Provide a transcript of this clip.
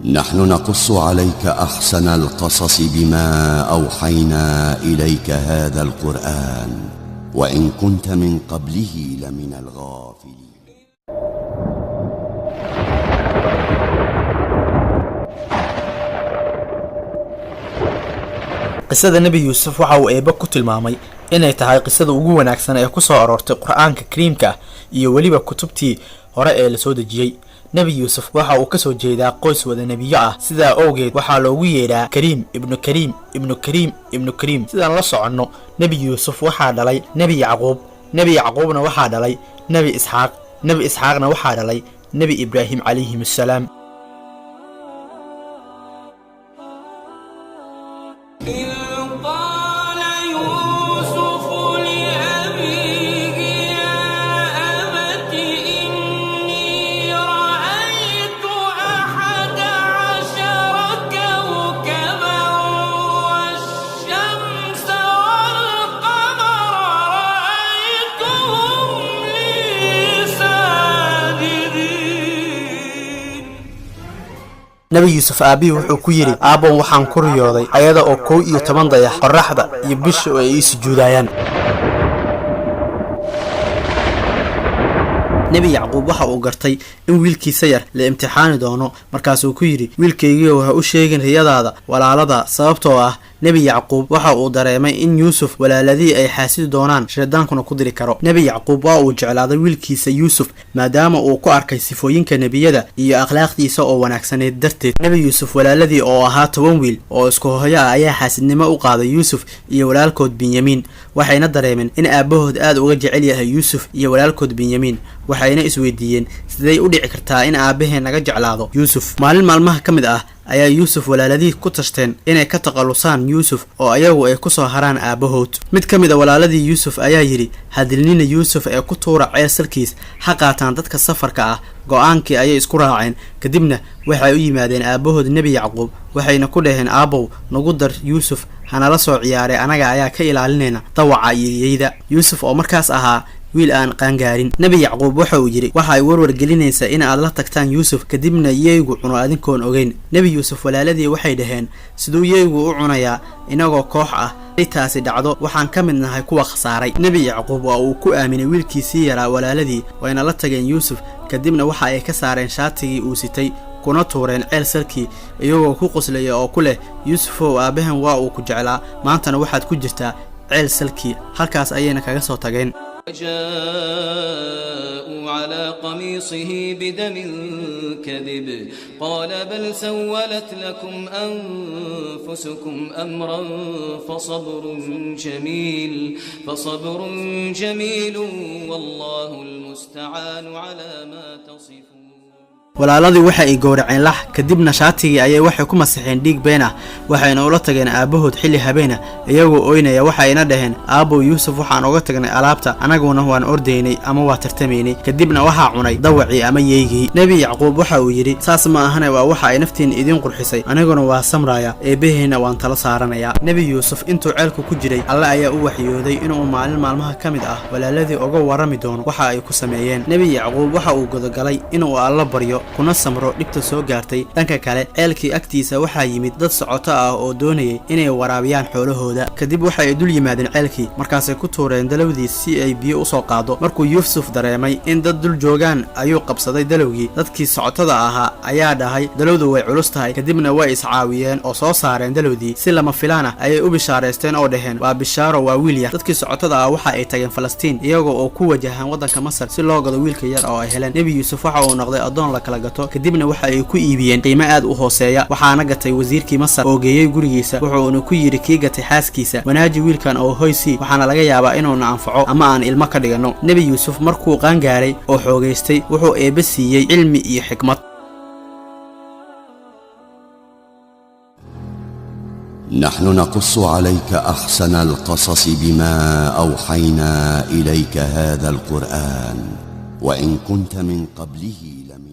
نحن نقص عليك أحسن القصص بما أوحينا إليك هذا القرآن وإن كنت من قبله لمن الغافلين. Qisada Nebi Yuusuf waxa uu Eebbe ku tilmaamay inay tahay qisada ugu wanaagsan ee ku soo aroortay Qur'aanka Kariimka ah iyo weliba kutubtii hore ee la soo dejiyey. Nebi Yuusuf waxa uu ka soo jeedaa qoys wada nebiyo ah, sidaa awgeed waxaa loogu yeedhaa Kariim ibnu Kariim ibnu Kariim ibnu Kariim. Sidaan la soconno, Nebi Yuusuf waxaa dhalay Nebi Yacquub, Nebi Yacquubna waxaa dhalay Nebi Isxaaq, Nebi Isxaaqna waxaa dhalay Nebi Ibraahim calayhim assalaam. إذ قال يوسف لأبيه يا أبت إني رأيت 11 كوكبا والشمس والقمر رأيتهم لي ساجدين. Nebi Yuusuf aabbihii wuxuu ku yidhi, aabbow, waxaan ku riyooday ayada oo 11 dayax, qorraxda iyo bisha oo ay ii sujuudayaan. Nebi Yacquub waxa uu gartay in wiilkiisa yar la imtixaani doono, markaasuu ku yidhi, wiilkaygiiyow, ha u sheegin riyadaada walaalada, sababtoo ah Nebi Yacquub waxa uu dareemay in Yuusuf walaaladii ay xaasidi doonaan, shaydaankuna ku diri karo. Nebi Yacquub waa uu jeclaaday wiilkiisa Yuusuf, maadaama uu ku arkay sifooyinka nebiyada iyo akhlaaqdiisa oo wanaagsaneyd darteed. Nebi Yuusuf walaaladii oo ahaa 10 wiil oo isku hooyo ah ayaa xaasidnimo u qaaday Yuusuf iyo walaalkood Binyamiin, waxayna dareemeen in aabbahood aad uga jecel yahay Yuusuf iyo walaalkood Binyamiin, waxayna isweydiiyeen, siday u dhici kartaa in aabbaheen naga jeclaado Yuusuf? Maalin maalmaha ka mid ah ayaa Yuusuf walaaladii ku tashteen inay ka takhalusaan Yuusuf oo ayagu ay ku soo haraan aabbahood. Mid ka mid a walaaladii Yuusuf ayaa yidhi, hadilnina Yuusuf ee ku tuura ceel salkiis, ha qaataan dadka safarka ah. Go'aankii ayay isku raaceen. Kadibna waxay u yimaadeen aabbahood Nebi Yacquub, waxayna ku dhaheen, aabbow, nagu dar Yuusuf, hanala soo ciyaaray, anaga ayaa ka ilaalinayna dawaca iyo yeyda. Yuusuf oo markaas ahaa wiil aan qaangaarin. Nebi Yacquub waxa uu yidhi, waxa ay warwar gelinaysaa in aad la tagtaan Yuusuf, kadibna yeygu cuno adinkoon ogeyn. Nebi Yuusuf walaaladii waxay dhaheen, siduu yeygu u cunayaa inagoo koox ah? Taasi dhacdo, waxaan ka mid nahay kuwa khasaaray. Nebi Yacquub waa uu ku aaminay wiilkiisii yaraa walaaladii, wayna la tageen Yuusuf. Kadibna waxa ay ka saareen shaatigii uu sitay, kuna tuureen ceel salkii, iyagoo ku qoslaya oo ku leh, Yuusufow, aabbahan waa uu ku jeclaa, maantana waxaad ku jirtaa ceel salkii. Halkaas ayayna kaga soo tageen. وجاءوا على قميصه بدم كذب، قال بل سولت لكم أنفسكم أمرا فصبر جميل والله المستعان على ما تصفون. Walaaladii waxa ay gowraceen lax, kadibna shaatigii ayay waxay ku masixeen dhiig been ah, waxayna ula tageen aabbahood xilli habeena iyagoo oynaya, waxayna dhaheen, aabbow, Yuusuf waxaan uga tagnay alaabta, anaguna waan ordaynay ama waa tartamaynay, kadibna waxaa cunay dawacii ama yeygii. Nebi Yacquub waxa uu yidhi, saas ma ahane, waa waxa ay naftiina idiin qurxisay, aniguna waa samraya, eebbaheenna waan tala saaranayaa. Nebi Yuusuf intuu ceelku ku jiray, Alle ayaa u waxyooday inuu maalin maalmaha ka mid ah walaaladii uga warrami doono waxa ay ku sameeyeen. Nebi Yacquub waxa uu godogalay inuu Alla baryo kuna samro dhibta soo gaartay. Dhanka kale, ceelkii agtiisa waxaa yimid dad socoto ah oo doonayay inay waraabiyaan xoolahooda. Kadib waxa ay dul yimaadeen ceelkii, markaasay ku tuureen dalowdii si ay biyo usoo qaado. Markuu Yuusuf dareemay in dad dul joogaan, ayuu qabsaday dalowgii. Dadkii socotada ahaa ayaa dhahay, dalowdu way culus tahay. Kadibna way iscaawiyeen oo soo saareen dalowdii. Si lama filaan ah ayay u bishaaraysteen oo dhaheen, waa bishaaro, waa wiil yar. Dadkii socotada ah waxa ay tageen Falastiin, iyagoo oo ku wajahan waddanka Masar si loo gado wiilka yar oo ay heleen. Nebi Yuusuf waxa uu noqday addoon la kala gato. Kadibna waxa ay ku iibiyeen qiimo aad u hooseeya, waxaana gatay wasiirkii Masar oo geeyey gurigiisa. Wuxuuna ku yidhi kii gatay xaaskiisa, wanaaji wiilkan oo hoysii, waxaana laga yaabaa inuuna anfaco ama aan ilmo ka dhiganno. Nebi Yuusuf markuu qaangaaray oo xoogaystay, wuxuu Eebbe siiyey cilmi iyo xikmad. نحن نقص عليك أحسن القصص بما أوحينا إليك هذا القرآن وإن كنت من قبله لمن